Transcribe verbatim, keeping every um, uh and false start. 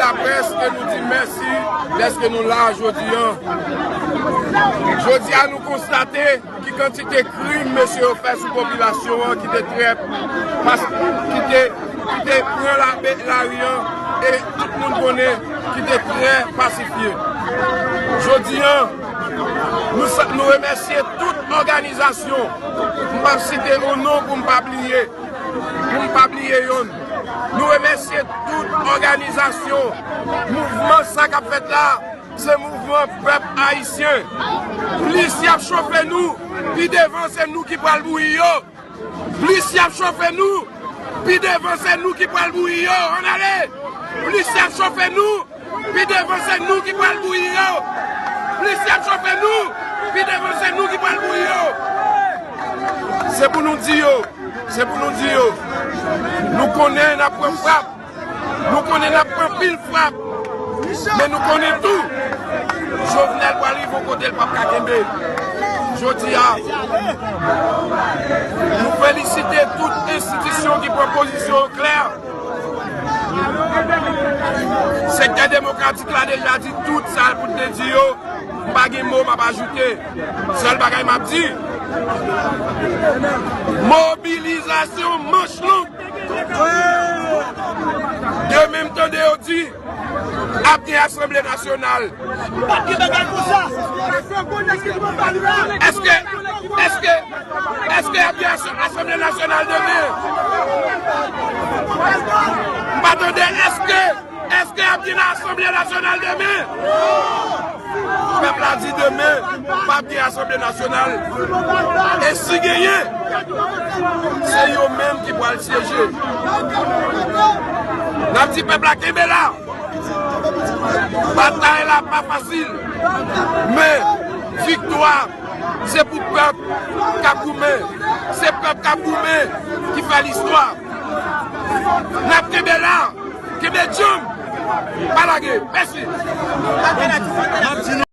Laprès, e nou di mèsi dèske nou la jodi a. Jodi a, nou konstate ki kantite krim mesye yo fè sou popilasyon an ki te trè pas-, ki te, ki te pran la, lari a, e tout moun konnen ki te trè pasifye. Jodi a, nou sa-, nou remèsye tout òganizasyon. M p ap site yon non pou m pa bliye, pou m pa bliye yonn. Nou remèsye tout òganizasyon. Mouvman sa k ap fèt la, se mouvman pèp ayisyen. Plis y ap chofe nou, pi devan se nou ki pral bouyi yo. Plis y ap chofe nou, pi devan se nou ki pral bouyi yo. Ann ale! Plis y ap chofe nou, pi devan se nou ki pral bouyi yo. Plis y ap chofe nou, pi devan se nou ki pral bouyi yo. Se pou nou di yo, se pou nou di yo, nou konnen n ap pran frap. Nou konnen n ap pran pil frap, men nou konnen tou, Jovenel pral rive yon kote l p ap ka kenbe. Jodi a, nou felisite tout enstitisyon ki pran pozisyon yo klè. Sektè demokratik la deja di tout sa l pou te di yo. M pa gen mo m ap ajoute. Sèl bagay m ap di, mobilizasyon manch long. Demen m tande yo di ap gen Asanble Nasyonal. Èske, èske, èske ap gen Asanble Nasyonal demen? M pa tande èske. Èske ap gen Asanble Nasyonal demen? Pèp la di demen, p ap gen Asanble Nasyonal. E si genyen, se yo menm ki pral syeje. N ap di pèp la kenbe la. Batay la pa fasil, men viktwa se pou pèp k ap goumen. Se pèp k ap goumen ki fè listwa. N ap kenbe la. Kenbe djanm. Pa lage. Mèsi.